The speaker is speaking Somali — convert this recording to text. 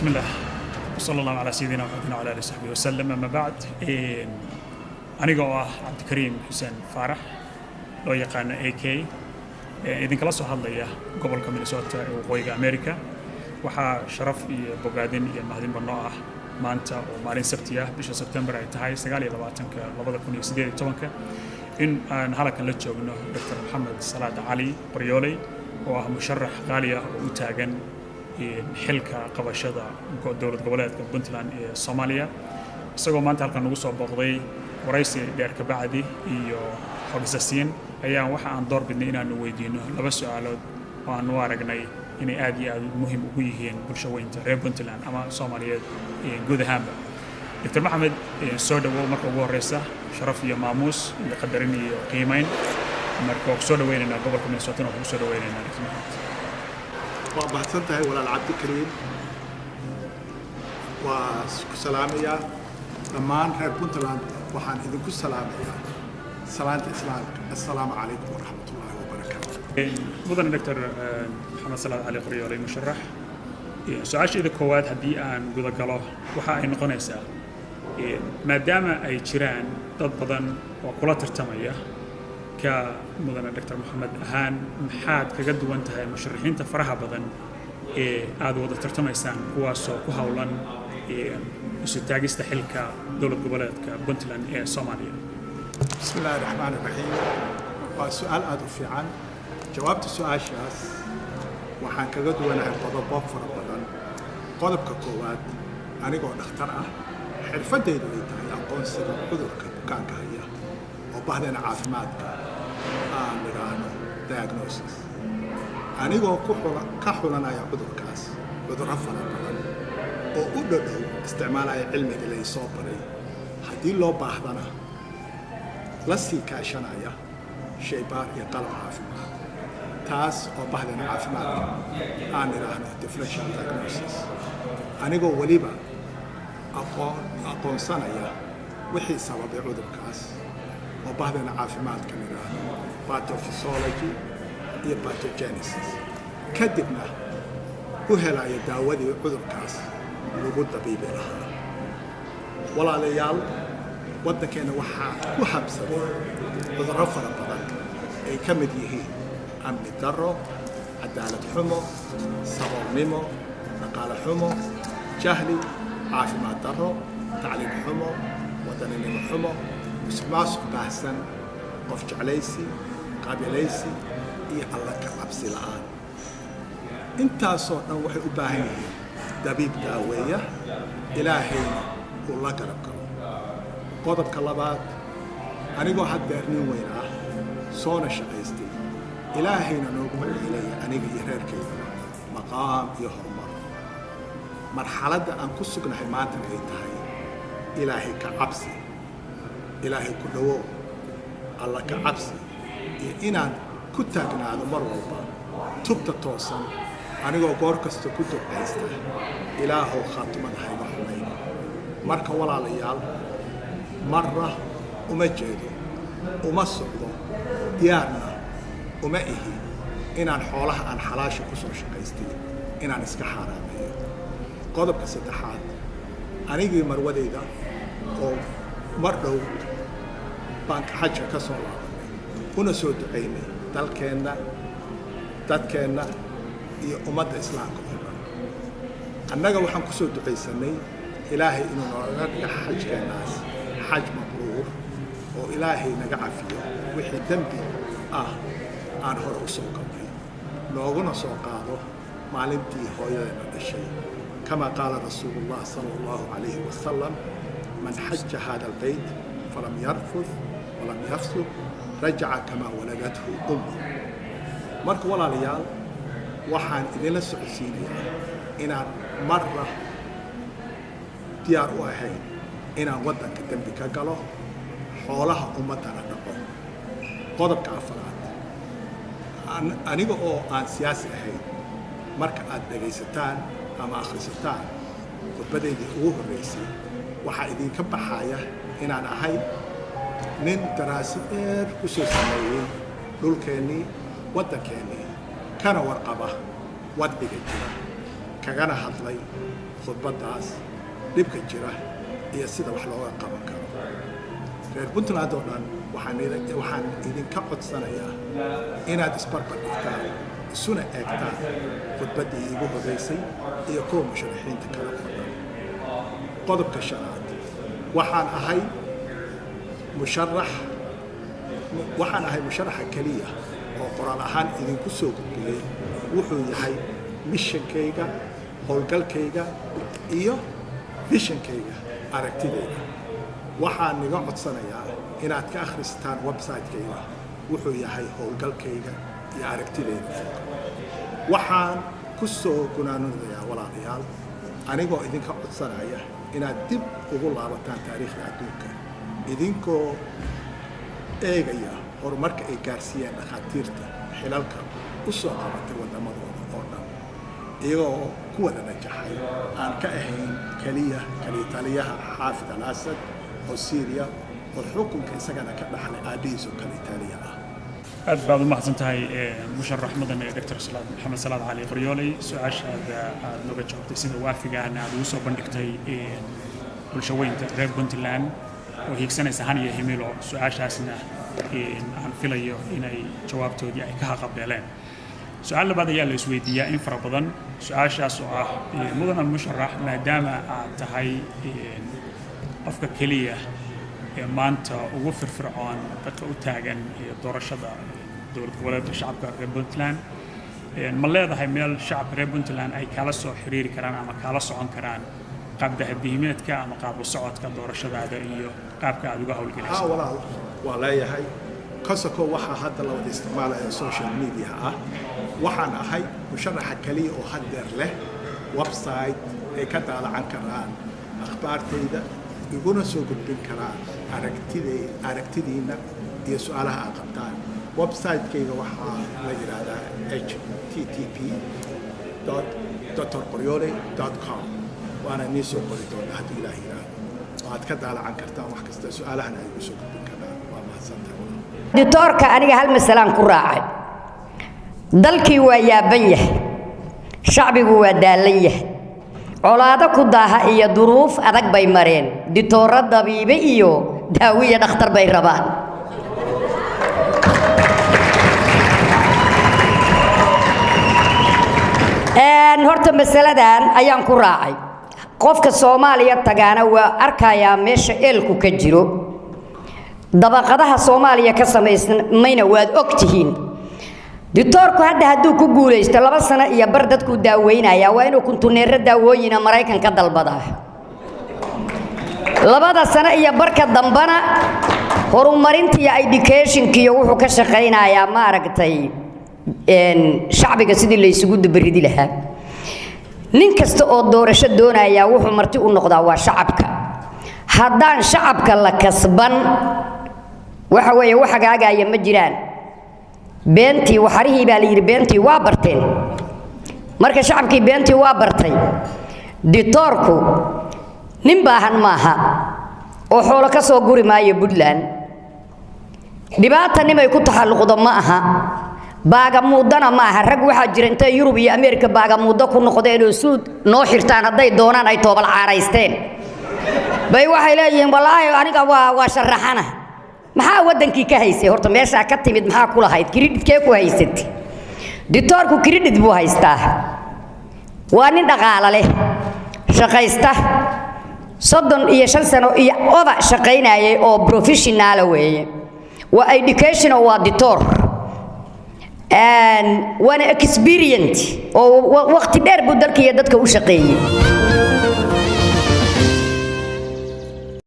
بسم الله وصلى الله على سيدنا محمد وعلى اله وصحبه وسلم، اما بعد، aniga oo ah Cabdikariim Xuseen Faarax, loo yaqaano AK, idinkala soo hadlaya gobolka Minnesota ee waqooyiga America, waxaa sharaf iyo bogaadin iyo mahadinba noo ah maanta oo maalin Sabti ah, bisha Sebtembar ay tahay 29-ka 2018-ka, in aan halkan la joogno Dr. Maxamed Salaad Cali Qoryooley, oo ah musharax qaali ah oo u taagan xilka qabashada dowlad goboleedka Puntland ee Soomaaliya. Isagoo maanta halkan nagu soo booqday, waraysi dheer ka bacdi iyo xogisasiin ayaan waxa aan door bidnay inaanu weydiino laba su-aalood oo aan u aragnay inay aad iyo aad muhiim ugu yihiin bulsho weynta reer Puntland ama Soomaaliyeed guud ahaanba. Dr. Maxamed, soo dhawow marka ugu horeysa. Sharaf iyo maamuus iyo qadarin iyo qiimeyn marka waa kusoo dhaweynaynaa gobolka Minnesota, waa kugu soo dhaweynaynaa, Dr. Maxamed. Waa mahadsan tahay, walaal Cabdikariim. Waa ku salaamayaa dhammaan reer Puntland. Waxaan idinku salaamayaa salaanta Islaamka: assalaamu calaykum waraxmat ullaahi wabarakaatu. Mudane Dr. Maxamed Salaad Cali Qoryooley, musharax, su-aashayda koowaad haddii aan gudagalo waxa ay noqonaysaa: maadaama ay jiraan dad badan oo kula tartamaya, ka mudane Dr. Maxamed ahaan, maxaad kaga duwan tahay musharaxiinta faraha badan ee aad wada tartamaysaan, kuwaasoo ku howlan isu taagista xilka dowlad goboleedka Puntland ee Soomaaliya? Bismi illaahi raxmaan raxiim. Waa su-aal aada u fiican. Jawaabta su-aashaas, waxaan kaga duwanahay qodobo fara badan. Qodobka koowaad, anigoo dhakhtar ah, xirfaddaydu ay tahay aqoonsiga cudurka bukaanka haya, oo bahdeena caafimaadka aan nidhaahno diagnosis, anigoo ku xula ka xulanaya cudurkaas cudurro fara badan oo u dhodhow, isticmaalaya cilmiga lay soo baray, haddii loo baahdana la sii kaashanaya shaybaar iyo qalab caafimaad, taas oo bahdeena caafimaadka aan nidhaahno differential diagnosis, anigoo weliba aqoonsanaya wixii sababay cudurkaas, oo bahdeena caafimaadka nidhaahno pathophysiology iyo pathogenesis, kadibna u helaya daawadii cudurkaas lagu dabiibi lahaa. Walaalayaal, waddankeenna waxaa ku habsaday cudurro fara badan ay ka mid yihiin amni darro, cadaalad xumo, saboolnimo, dhaqaale xumo, jahli, caafimaad darro, tacliim xumo, wadaninimo xumo, musuqmaasuq baahsan, qof jeclaysi, qabiilaysi iyo Alla ka cabsi la'aan. Intaasoo dhan waxay u baahan yihiin dabiib daaweeya, Ilaahayna uu la garab galo. Qodobka labaad, anigoo haddeer nin weyn ah, soona shaqaystay, Ilaahayna noogu celaya aniga iyo reerkaydaba maqaam iyo horumar, marxaladda aan ku sugnahay maantana ay tahay Ilaahay ka cabsi, Ilaahay ku dhowow, Alla ka cabsi, iyo inaan ku taagnaado mar walba tubta toosan, anigoo goor kasta ku ducaysta: Ilaahow khaatumada hayga xumayn. Marka walaalayaal, marra uma jeedo, uma socdo, diyaarna uma ihi inaan xoolaha aan xalaasha ku soo shaqaystay inaan iska xaaraameeyo. Qodobka saddexaad, anigii marwadayda oo mar dhow baan xajka ka soo laabanay, una soo ducaynay dalkeenna, dadkeenna iyo ummadda Islaamka oo dhan. Annaga waxaan ku soo ducaysanay Ilaahay inuu nooga dhigo xajkeennaas xaj mabruur, oo Ilaahay naga cafiyo wixii dembi ah aan hore u soo galnay, nooguna soo qaado maalintii hooyadeena dhashay. Kama qaala rasuulullah sala allahu calayhi wasalam: man xaja hada albeyt falam yarfuth walam yafsuq rajaca kamaa waladathu ummu. Marka walaalayaal, waxaan idinla socodsiinayaa inaan marra diyaar u ahayn inaan waddanka dembi ka galo, xoolaha ummaddana dhaqo. Qodobka afaraad, aniga oo aan siyaasi ahayn, marka aad dhegaysataan ama akhrisataan khudbadaydii ugu horraysay, waxaa idinka baxaya inaan ahay nin daraasad dheer ku soo sameeyey dhulkeennii, waddankeennii, kana warqaba wadciga jira, kana Kagana hadlay khudbaddaas dhibka jira iyo sida wax looga qaban karo. Reer Puntland oo dhan, waxaan idinka codsanayaa inaad isbarbar dhigtaan, isuna eegtaan khudbaddii iigu horreysay iyo kuwa musharaxiinta kale oo dhan. Qodobka shanaad, waxaan ahay musharaxa keliya oo qoraal ahaan idinku soo gudbiyey wuxuu yahay missionkayga, howlgalkayga iyo visionkayga, aragtidayda. Waxaan niga codsanayaa inaad ka akhrisataan website-kayga wuxuu yahay howlgalkayga iyo aragtidayda fog. Waxaan ku soo gunaanadayaa, walaalayaal, anigoo idinka codsanaya inaad dib ugu laabataan taariikhda adduunka, idinkoo eegaya horumarka ay gaarsiiyeen dhakhaatiirta xilalka u soo qabatay waddamadooda oo dhan, iyagoo ku wada najaxay, aan ka ahayn keliya kalitaliyaha Xaafid al Asad oo Syriya, oo xukunka isagana ka dhaxlay aabbihiis oo kalitaliya ah. Aad baad u mahadsan tahay, musharax mudane Dr. Salaad Maxamed Salaad Cali Qoryooley, su-aashaada aad nooga jawaabtay sida waafiga ahna aad ugu soo bandhigtay bulshaweynta reer Puntland oo hiigsanaysa han iyo himilo. Su-aashaasna aan filayo inay jawaabtoodii ay ka haqabeeleen. Su-aal labaad ayaa la isweydiiyaa in fara badan, su-aashaas oo ah, mudanan musharax, maadaama aad tahay qofka keliya ee maanta ugu firfircoon dadka u taagan doorashada dowlad goboleedka shacabka reer Puntland, ma leedahay meel shacabka reer Puntland ay kala soo xiriiri karaan ama kala socon karaan qaab dahabdihimeedka ama qaab u socodka doorashadaada iyo qaabka aad uga howlgelayso? Haa walaal, waa leeyahay. Kosoko waxaa hadda la wada isticmaalaya social media ah. Waxaan ahay musharaxa keliya oo haddeer leh website ay ka daalacan karaan akhbaartayda, iguna soo gudbin karaan aragtidiinna iyo su-aalaha aad qabtaan. Website-kayga waxaa la yidhaahdaa http.drqoryoley.com, waana inii soo qori doonaa hadduu Ilaah yidhaahdo. Waxaad ka daalacan kartaan wax kasta, su-aalahana ay igu soo gudbin karaan. Waa mahadsantahay, walaal. Ditoorka, aniga hal masalaan ku raacay. Dalkii waa yaaban yahay, shacbigu waa daalan yahay, colaado ku daaha iyo duruuf adag bay mareen. Ditooro dabiibe iyo daawiya dhakhtar bay rabaan. Horta masaladan ayaan ku raacay. Qofka Soomaaliya tagaana waa arkayaa meesha eelku ka jiro. Dabaqadaha Soomaaliya ka samaysmayna waad og tihiin. Ditoorku hadda hadduu ku guulaysto, 2 sano iyo bar dadkuu daaweynayaa, waa inuu kuntuneero daawooyina Maraykan ka dalbadaa. 2 sano iyo barka dambana horumarinta iyo educationkiiyo wuxuu ka shaqaynayaa, maaragtay, shacbiga sidii la isugu dubaridi lahaa. Nin kasta oo doorasho doonayaa wuxuu marti u noqdaa waa shacabka. Haddaan shacabka la kasban, waxa weeye wax hagaagaya ma jiraan. Beentii waxarihii baa la yidhi, beentii waa barteen. Marka shacabkii beentii waa bartay. Ditoorku nin baahan maaha oo xoolo ka soo guri maayo Puntland. Dhibaata nimay ku taxalluqdo ma aha, baagamuudana ma aha. Rag waxaa jira intay Yurub iyo Ameerika baagamuuddo ku noqdeen oo suud noo xirtaan hadday doonaan ay toobal caaraysteen bay waxay leeyihiin, "Wallaahi aniga waa sharaxana." Maxaa waddankii ka haysay horta? Meeshaa ka timid maxaa ku lahayd? Credit-kee ku haysatay? Ditoorku credit buu haystaa. Waa nin dhaqaalo leh, shaqaysta, 35 sano iyo oda shaqaynayay oo professional weeye. Waa education oo waa ditoor, waana experience oo waqti dheer buu dalka iyo dadka u shaqeeyey.